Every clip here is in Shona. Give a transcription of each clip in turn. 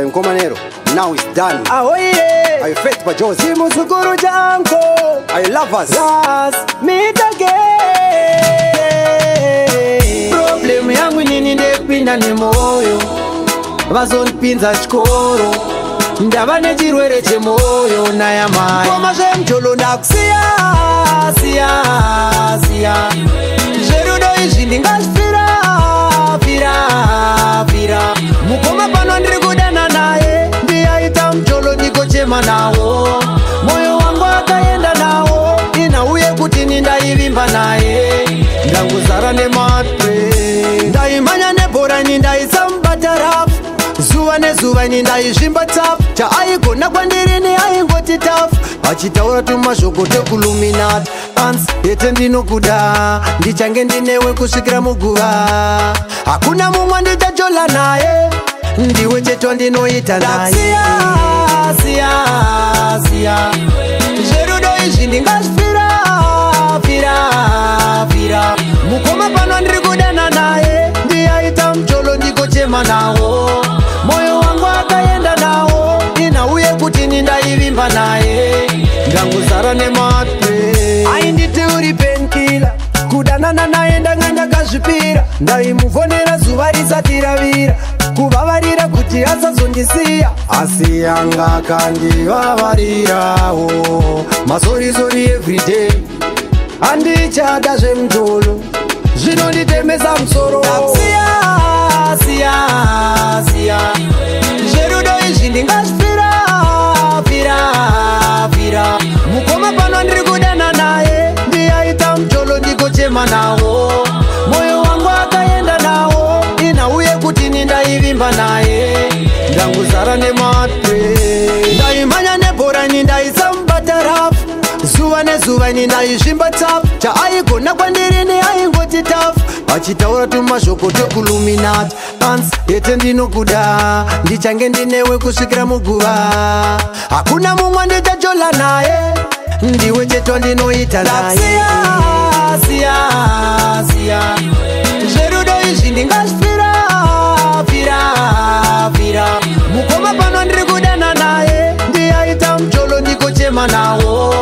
Mkoma Nero, now it's done. Ahoye I faith Pajozi, Chimuzukuru chanko I love us. Yes, meet again. Problem yangu nini ndepinda nemoyo, vazondipinza chikoro, ndava nechirwere chemoyo nayamai. Koma zvemujolo ndakusiya, siya, siya. Zverudo izvi ndingazvifira, fira, fira. Mukoma pano ndiri kudana naye, ndiyaita mujolo ndikochema nawo. Moyo wangu akaenda nawo, inauye kuti nindaivimba naye. Ndanguzara nemapre, ndaimhanya nebhora ini ndaisambata rafu. Zuva nezuva ini ndaizvimba tafu, chaaigona kwandiri ni aingoti tafu. Achitaura tumashoko tekuluminati, ansi yete ndinokuda, ndichange ndinewe kusvikira muguva. Hakuna mumwe ndichajola naye, ndiwe chete wandinoita naye. Siya, siya, siya. Zverudo izvi ndingazvifira, fira, fira. Mukoma pano ndiri kudana naye, ndiyaita mujolo ndikochema nawo. Moyo wangu akaenda nawo, inauye kuti nindaivimba naye. Ndanguzara nemapre, ainditi uri penkila, kudanana naye ndanga ndakazvipira. Ndaimuvhonera zuva risati ravira, kuvavarira kuti asazondisiya. Asi anga akandivavarirawo, masorisori everyday. Handichada zvemujolo, zvinonditemesa musoro. Siya, siya, siya. Zverudo izvi ndingazvifira, fira, fira. Mukoma pano ndiri kudana naye, ndiyaita mujolo ndikochema nawo. Moyo wangu akaenda nawo, inauye kuti nindaivimba naye. Ndanguzara nemapre, ndaimhanya nebhora ini ndaisambata rafu. Zuva nezuva ini ndaizvimba tafu, chaaigona kwandiri ni aingoti tafu. Achitaura tumashoko tekuluminati, ansi yete ndinokuda, ndichange ndinewe kusvikira muguva. Hakuna mumwe ndichajola naye, ndiwe chete wandinoita naye. Siya, siya, siya. Zverudo izvi ndingazvifira, fira, fira. Mukoma pano ndiri kudana naye, ndiyaita mujolo ndikochema nawo.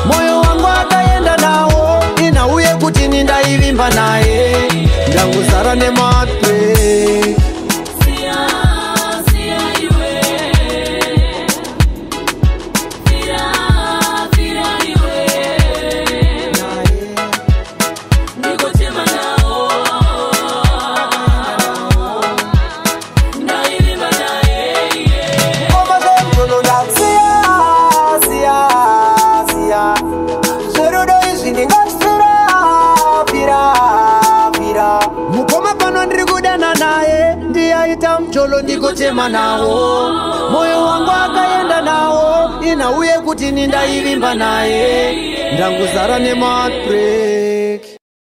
Moyo wangu akaenda nawo, inauye kuti nindaivimba naye. Ndanguzara nemapre. Siya, siya iwe. Fira, fira iwe. Ndikochema nawo. Ndaivimba naye. Mukoma zvemujolo ndakusiya, siya, siya. Zverudo izvi ndingazvifira, fira, fira. Mukoma pano ndiri kudana naye, ndiyaita mujolo ndikochema nawo. Moyo wangu akaenda nawo, inauye kuti nindaivimba naye. Ndanguzara nemapre.